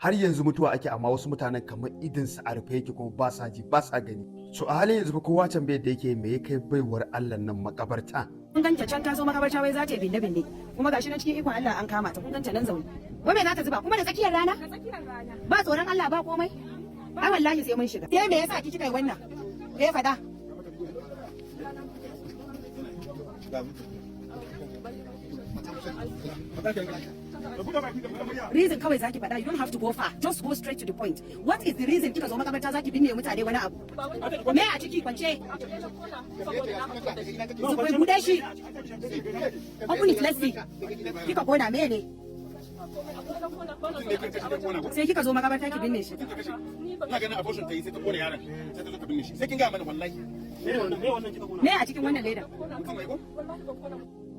Har yanzu mutuwa ake, amma wasu mutanen kamar idonsu a rufe yake, kuma ba sa ji, ba sa gani. So a halin yanzu fa kowa tambayar da yake, me ya kai baiwar Allah nan makabarta? Kun ganta can ta zo makabarta wai za ta yi binne binne, kuma gashi nan cikin ikon Allah an kama ta. Kun ganta nan zaune, wai me za ta zuba kuma da tsakiyar rana? Ba tsoron Allah, ba komai. Ai wallahi sai mun shiga. Sai me yasa ki kika yi wannan? Me ya faɗa? Reason kawai zaki faɗa. You don't have to go far, just go straight to the point. What is the reason kika zo makabarta zaki binne mutane wani abu? Me a ciki kwance? Zubai, bude shi. Open it, let's see. Kika kona me ne? Sai kika zo makabarta ki binne shi? Ina ganin abortion ta yi, sai ta kona yaron, sai ta zo ta binne shi. Sai kin ga mana wallahi. Me a cikin wannan leda? Mutum mai ko?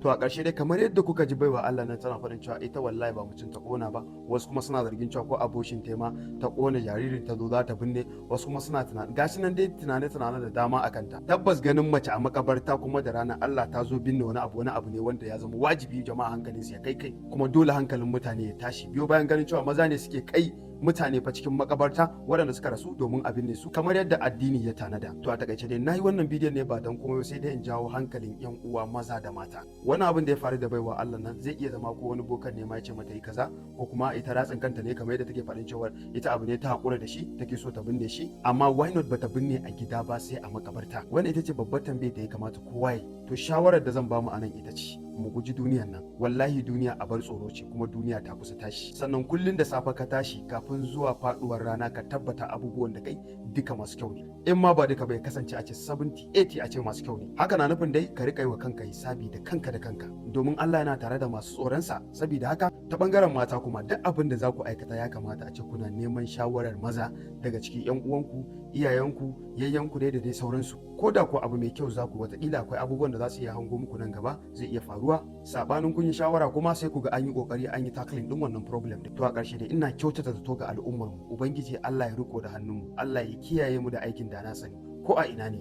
To a ƙarshe dai, kamar yadda kuka ji, baiwa Allah nan tana faɗin cewa ita wallahi ba mutum ta ƙona ba. Wasu kuma suna zargin cewa ko abortion ta ma ta ƙona jaririn, ta zo za ta binne. Wasu kuma suna tunani, gashi nan dai, tunane tunane da dama a kanta. Tabbas ganin mace a makabarta kuma da ranar Allah ta zo binne wani abu, wani abu ne wanda ya zama wajibi jama'a hankalin su ya kai kai, kuma dole hankalin mutane ya tashi, biyo bayan ganin cewa maza ne suke kai mutane fa cikin makabarta waɗanda suka rasu domin a binne su kamar yadda addini ya tanada. To a takaice dai, nayi wannan bidiyon ne ba don komai sai dai in jawo hankalin yan uwa maza da mata. Wani abin da ya faru da baiwa Allah nan zai iya zama ko wani bokan ne ma ya ce mata yi kaza, ko kuma ita ratsin kanta ne, kamar yadda take faɗin cewa ita abu ne ta haƙura da shi, take so ta binne shi. Amma why not bata binne a gida ba sai a makabarta? Wannan ita ce babbar tambayar da ya kamata kowa ya. To shawarar da zan bamu anan ita ce mu guji duniyan nan. Wallahi duniya a bar tsoro ce, kuma duniya ta kusa tashi. Sannan kullun da safe ka tashi, kafin zuwa faduwar rana, ka tabbata abubuwan da kai duka masu kyau ne. In ma ba duka bai kasance, a ce 70, 80, a ce masu kyau ne. Haka na nufin dai ka rika yi wa kanka hisabi da kanka da kanka, domin Allah yana tare da masu tsoronsa. Saboda haka ta bangaren mata kuma, duk abin da za ku aikata ya kamata a ce kuna neman shawarar maza daga cikin yan uwanku, iyayenku, yayyanku dai da dai sauransu. Ko da ko abu mai kyau za ku, wataƙila akwai abubuwan da za su iya hango muku nan gaba zai iya faruwa sabanin kun yi shawara, kuma sai ku ga an yi kokari an yi tackling din wannan problem din. To a ƙarshe dai, ina kyautata zato ga al'ummar mu. Ubangiji Allah ya riko da hannunmu, Allah ya kiyaye mu da aikin da na sani ko a ina ne.